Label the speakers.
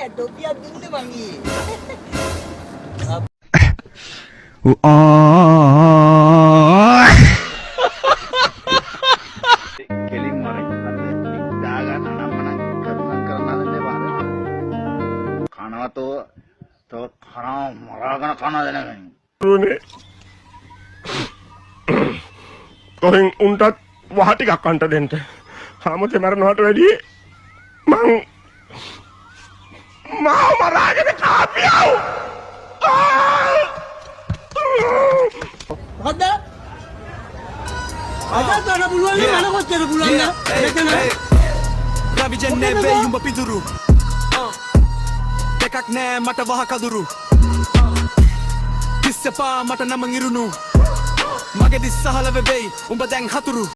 Speaker 1: නෑ, ටොපියක් දුන්නේ මං ඊයේ.
Speaker 2: කෙලින් මරයි. අර දාගන්න අනම්මනම් කරනම් කරන්න හදන්න එපා. කනවා තෝ තෝ කනවා මරාගෙන කනවා දැනගන්න.
Speaker 3: රුනේ කොහෙන් උන්ටත් වහ ටිකක් කන්ට දෙන්න. හාමුතේ මරනවට වැඩිය මං මාව මරාගෙන කාපියව්.
Speaker 1: මොකද්ද? අද ගන්න පුළුවන් නේ, මන කොච්චර පුළුවන්ද? මෙතන.
Speaker 4: රවිජන් නෙවෙයි උඹ පිදුරු. දෙකක් නෑ මට වහ කදුරු. කිස්සපා මට නම ඉරුණු. මගේ දිස්සහල වෙවෙයි උඹ දැන් හතුරු.